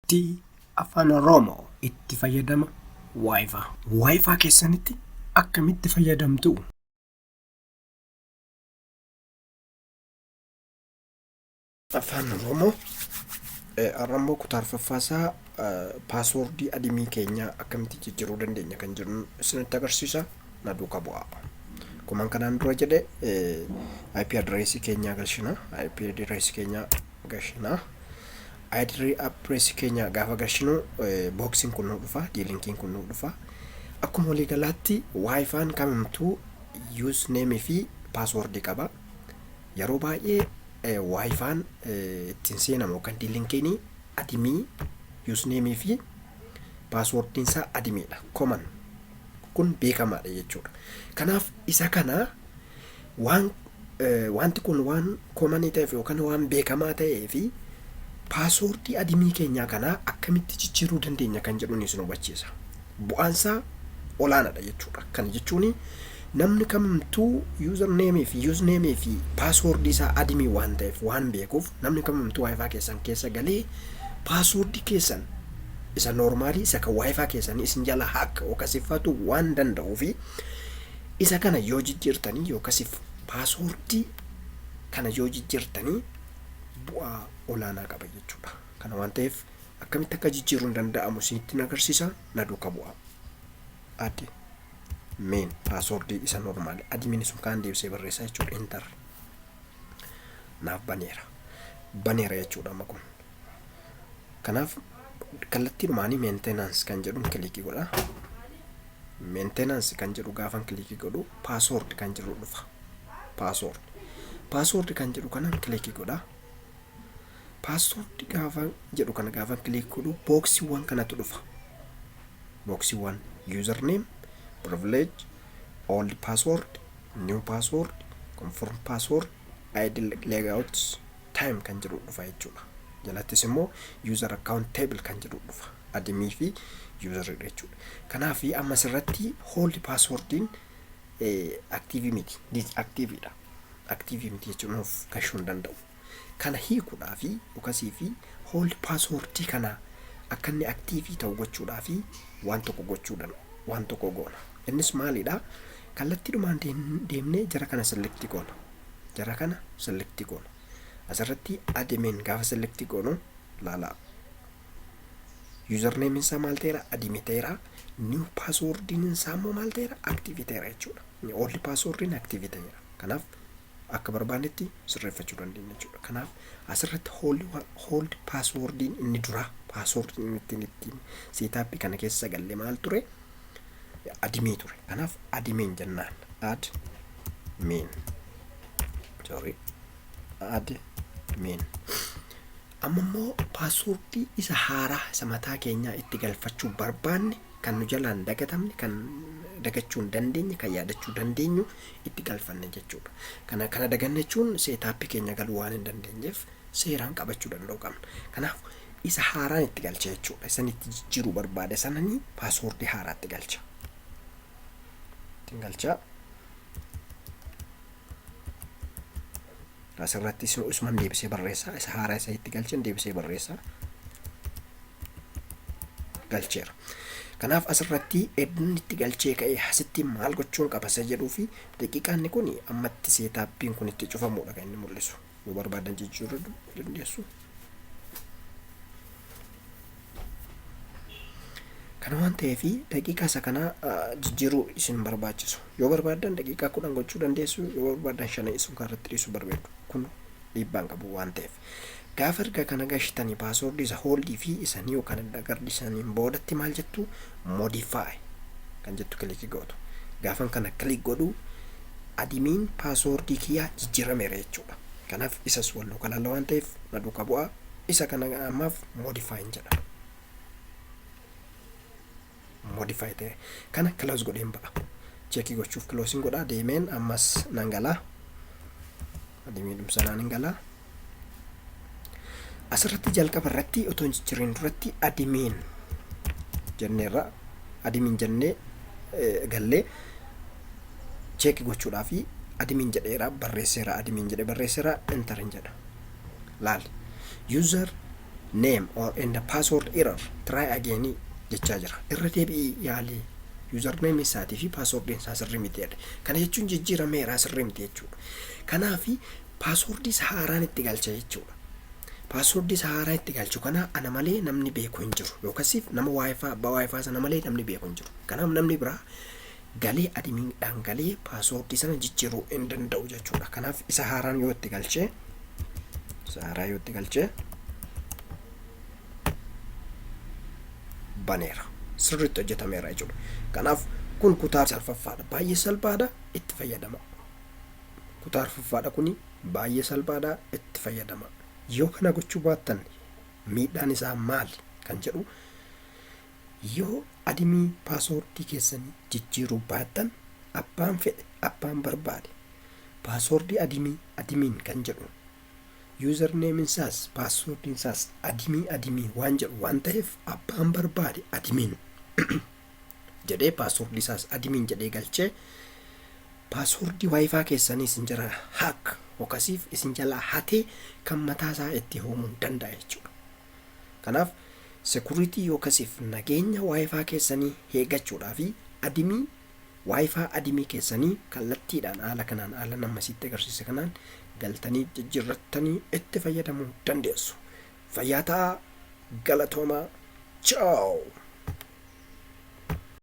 T Afaan Oromoo itti fayyadama WiFi. WiFi keessanitti akkamitti fayyadamtu? Afaan Oromoo har'a immoo kutaa arfaffaa isaa paaswoordii admin keenyaa akkamitti jijjiiruu dandeenya kan jedhu isinitti agarsiisa, na duukaa bu'aa. Akkuma kanaan dura jedhe, IP address keenyaa galchina. IP address keenyaa galchina. IP address keenya gaafa galchinu boxiin kun nu dhufa, D-linkiin kun nu dhufa. Akkuma waliigalaatti WiFi'n kamimtuu username fi paaswoordii qaba. Yeroo baay'ee WiFi'n ittiin seenamu yookaan D-linkiin admin username fi paaswoordiin isaa adminidha. Common kun beekamaadha jechuudha. Kanaaf isa kana waan wanti kun waan commonii ta'eef yookaan waan beekamaa ta'ee fi paaswoordii admin keenyaa kanaa akkamitti jijjiiruu dandeenya kan jedhuun isin hubachiisa. Bu'aansaa olaanaadha jechuudha. Kana jechuun namni kamtuu username fi username fi paaswoordii isaa admin waan ta'eef, waan beekuuf, namni kamtuu WiFi keessan keessa galee paaswoordii keessan isa normalii, isa kan WiFi keessanii isin jala hack yookaasifatu waan danda'uu fi isa kana yoo jijjiirtanii yookaasif paaswoordii kana yoo jijjiirtanii bu'aa olaanaa qaba jechuudha. Kana waan ta'eef akkamitti akka jijjiiruun danda'amu isinitti agarsiisa, na duukaa bu'aa. Admin paaswoordii isa normal admin sun kaan deebisee barreessaa jechuudha. Enter naaf baneera. Baneera jechuudha amma kun. Kanaaf kallattiidhumaanii maintenance kan jedhuun click godha. Maintenance kan jedhu gaafan click godhu password kan jedhu dhufa. Password. Password kan jedhu kanan click godha. Password gaafa jedhu kana gaafa click godhu boxiiwwan kanatu dhufa. Boxiiwwan username, privilege, old password, new password, confirm password, ID logout time kan jedhu dhufa jechuudha. Jalattis immoo user account table kan jedhu dhufa. Admin fi user jechuudha. Kanaaf amma asirratti old passwordiin active miti, deactiveidha. Active miti jechuun nuuf gashuu hin danda'u. Kana hiikuudhaa fi dhukasii fi old passwordii kana akka inni active ta'u gochuudhaa fi waan tokko gochuudhaan waan tokko goona. Innis maalidha? Kallattiidhumaan deemnee jara kana select goona. Jara kana select goona. Asirratti admin gaafa select goonu laalaa. Username isaa maal ta'eera? Admin ta'eera. New passwordiin isaa immoo maal ta'eera? Active ta'eera jechuudha. Old passwordiin active ta'eera. Kanaaf akka barbaannetti sirreeffachuu dandeenya jechuudha. Kanaaf asirratti old passwordiin inni duraa, passwordiin inni ittiin setup kana keessa galle maal ture? Admin ture. Kanaaf admin jennaan. Admin. Sorry. Admin. Amma immoo paaswoordii isa haaraa isa mataa keenyaa itti galfachuu barbaanne, kan nu jalaan dagatamne, kan dagachuu hin dandeenye, kan yaadachuu dandeenyu itti galfanne jechuudha. Kana daganne jechuun setup keenya galuu waan hin dandeenyeef seeraan qabachuu danda'u qabna. Kanaaf isa haaraan itti galcha jechuudha. Isan itti jijjiiruu barbaade sananii paaswoordii haaraa itti galcha. Ittiin galchaa. Asirratti isuman deebisee barreessaa. Isa haaraa isa itti galchan deebisee barreessaa. Galcheera. Kanaaf asirratti edni itti galchee ka'ee asitti maal gochuun qaba isa jedhuu fi daqiiqaanni kun ammatti setupiin kun itti cufamuudha kan inni mul'isu. Yoo barbaadan jijjiiruu dandeessu. Kana waan ta'eef daqiiqaa isa kanaa jijjiiruu isin barbaachisu. Yoo barbaadan daqiiqaa 10 gochuu dandeessu, yoo barbaadan shana isin irratti dhiisuu barbaadu. Kun dhiibbaan qabu waan ta'eef. Gaafa erga kana gashitanii paaswoordii isa oldii fi isa new kan agarsiisaniin boodatti maal jettu? Modify kan jettu click gootu. Gaafan kana click godhu admin paaswoordii kiyyaa jijjiirameera jechuudha. Kanaaf isas wal duukaa laalla waan ta'eef na duukaa bu'aa. Isa kana ammaaf modify jedha. Modify ta'e kana close godheen ba'a. Check gochuuf closing godhaa deemeen ammas nan galaa. Admin sanaan hin galaa. Asirratti jalqaba irratti otoo hin jijjiirin duratti admin jenneerra, admin jennee gallee check gochuudhaa fi admin jedheera barreesseera, admin jedhe barreesseera, enter hin jedha. Laal, user Name or in the password error, try again jechaa jira. Irra deebi'ii yaalii, username isaatii fi passwordiin isaa sirrii miti jedhe. Kana jechuun jijjiirameera, sirrii miti jechuudha. Kanaafi passwordii isa haaraan itti galcha jechuudha. Passwordii isa haaraa itti galchu kana ana malee namni beeku hin jiru, yookasiif nama WiFi, abbaa WiFi sana malee namni beeku hin jiru. Kanaaf namni biraa galee, admindhaan galee passwordii sana jijjiiruu hin danda'u jechuudha. Kanaaf isa haaraan yoo itti galchee, isa haaraa yoo itti galchee, baneera, sirriitti hojjetameera jechuudha. Kanaaf kun kutaa arfaffaadha. Baay'ee salphaadha, itti fayyadama. Kutaa arfaffaadha kuni, baay'ee salphaadha, itti fayyadama. Yoo kana gochuu baattan miidhaan isaa maali kan jedhu, yoo admin passwordii keessanii jijjiiruu baattan, abbaan fedhe, abbaan barbaade passwordii admin admin kan jedhu, usernameiin isaas passwordiin isaas admin admin waan jedhu waan ta'eef, abbaan barbaade admin jedhee, passwordii isaas admin jedhee galchee, passwordii WiFi keessanii isin jala hack yookaasiif isin jalaa hatee kan mataa isaa itti uumuu danda'a jechuudha. Kanaaf security yookasiif nageenya WiFi keessanii eeggachuudhaa fi admin WiFi admin keessanii kallattiidhaan haala kanaan, haala nama sitti agarsiise kanaan galtanii jijjiirrattanii itti fayyadamuu dandeessu. Fayyaa ta'aa, galatoomaa, ciao.